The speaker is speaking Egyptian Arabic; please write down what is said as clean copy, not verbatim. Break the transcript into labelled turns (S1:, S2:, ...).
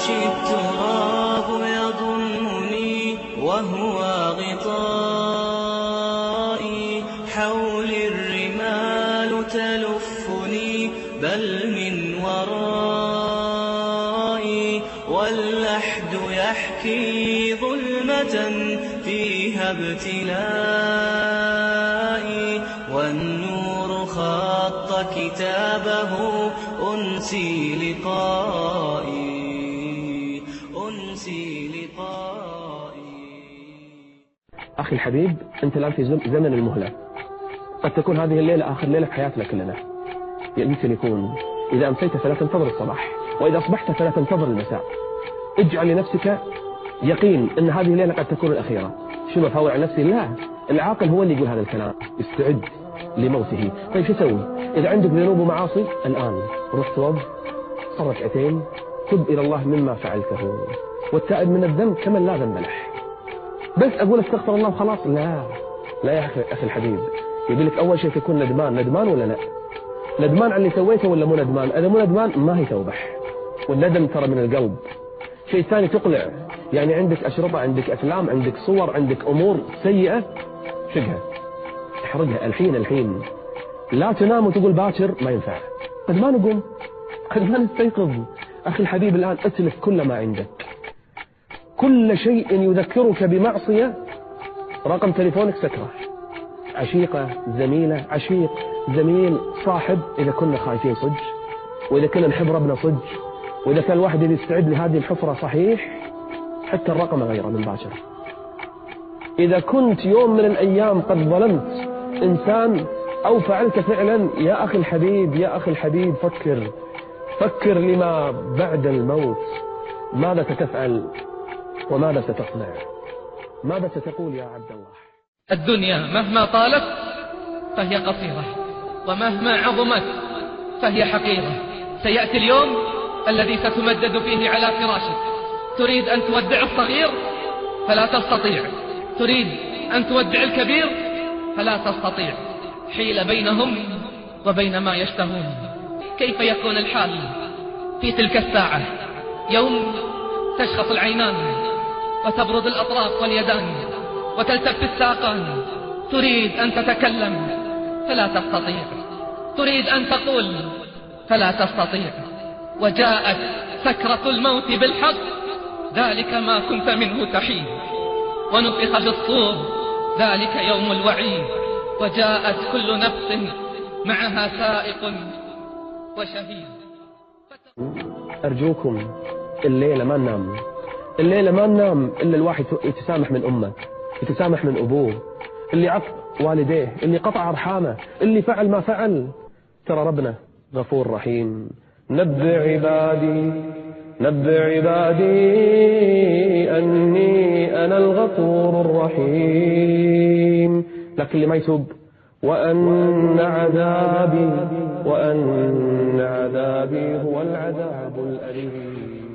S1: عرش التراب يضمني وهو غطائي، حولي الرمال تلفني بل من ورائي، واللحد يحكي ظلمة فيها ابتلائي، والنور خط كتابه أنسي لقائي، أنسي لقائي.
S2: أخي الحبيب، أنت الآن في زمن المهلة. قد تكون هذه الليلة آخر ليلة في حياتنا كلنا. يمكن يكون إذا أمسيت فلا تنتظر الصباح، وإذا أصبحت فلا تنتظر المساء. اجعل لنفسك يقين أن هذه الليلة قد تكون الأخيرة. شنو أفاول على نفسي؟ لا، العاقل هو اللي يقول هذا الكلام. استعد لموته. طيب شو اسوي؟ إذا عندك ذنوب ومعاصي الآن روح توض، صل ركعتين، تب إلى الله مما فعلته، والتائب من الذنب كمن لا ذنب له. بس أقول استغفر الله وخلاص؟ لا لا يا أخي الحبيب، يبي لك أول شيء تكون ندمان. ندمان ولا لا؟ ندمان على اللي سويته ولا مو ندمان؟ إذا مو ندمان ما هي توبة، والندم ترى من القلب. شيء ثاني تقلع، يعني عندك أشرطة، عندك أفلام، عندك صور، عندك أمور سيئة، شقها، احرقها الحين الحين. لا تنام وتقول باكر، ما ينفع. قد ما نقوم، قد ما نستيقظ. أخي الحبيب الآن أتلف كل ما عندك، كل شيء يذكرك بمعصية. رقم تليفونك سكرة، عشيقة، زميلة، عشيق، زميل، صاحب. إذا كنا خايفين صج، وإذا كنا نحب ربنا صج، وإذا كان الواحد يستعد لهذه الحفرة صحيح، حتى الرقم غيره من باكر. إذا كنت يوم من الأيام قد ظلمت إنسان أو فعلت فعلا، يا أخي الحبيب، يا أخي الحبيب، فكر، فكر لما بعد الموت. ماذا ستفعل وماذا ستصنع؟ ماذا ستقول يا عبد الله؟
S3: الدنيا مهما طالت فهي قصيرة، ومهما عظمت فهي حقيرة. سيأتي اليوم الذي ستمدد فيه على فراشك. تريد أن تودع الصغير فلا تستطيع، تريد أن تودع الكبير فلا تستطيع. حيل بينهم وبين ما يشتهون. كيف يكون الحال في تلك الساعة؟ يوم تشخص العينان وتبرد الأطراف واليدان وتلتف الساقان. تريد أن تتكلم فلا تستطيع، تريد أن تقول فلا تستطيع. وجاءت سكرة الموت بالحق، ذلك ما كنت منه تحيد. ونفخ في الصور، ذلك يوم الوعيد. وجاءت كل نفس معها سائق وشهيد.
S2: أرجوكم الليلة ما ننام، الليلة ما ننام إلا الواحد يتسامح من أمه، يتسامح من أبوه، اللي عق والديه، اللي قطع أرحامه، اللي فعل ما فعل. ترى ربنا غفور رحيم. نبئ عبادي، نبئ عبادي أني أنا الغفور الرحيم. لكن اللي ما يتوب، وأن عذابي، وأن عذابي هو العذاب الأليم.